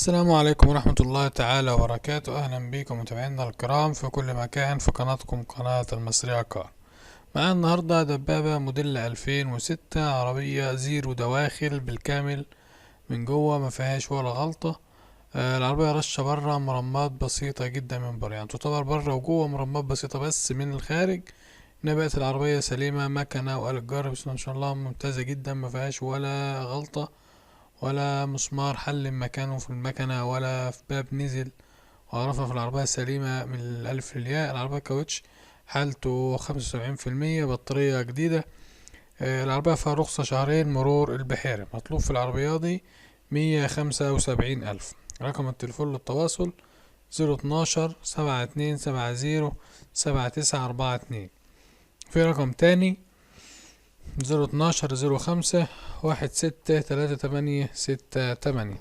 السلام عليكم ورحمة الله تعالى وبركاته. أهلا بكم متابعينا الكرام في كل مكان في قناتكم قناة المصرية كار. معانا النهاردة دبابة موديل 2006، عربية زيرو دواخل بالكامل من جوه، ما فيهاش ولا غلطة. العربية رشة بره مرمات بسيطة جدا من بره، يعني تعتبر بره وجوه مرمات بسيطة بس من الخارج. نبقت العربية سليمة، مكنة وآلة جر بسم الله ما شاء الله، ممتازة جدا، ما فيهاش ولا غلطة ولا مسمار حل مكانه في المكنة ولا في باب نزل وعرفها في العربية سليمة من الألف للياء. العربية كاوتش حالته 75%، بطارية جديدة. العربية فيها رخصة شهرين مرور البحيرة. مطلوب في العربية دي 175,000. رقم التليفون للتواصل 012 7270 7942. في رقم تاني 012 05 16 38 68.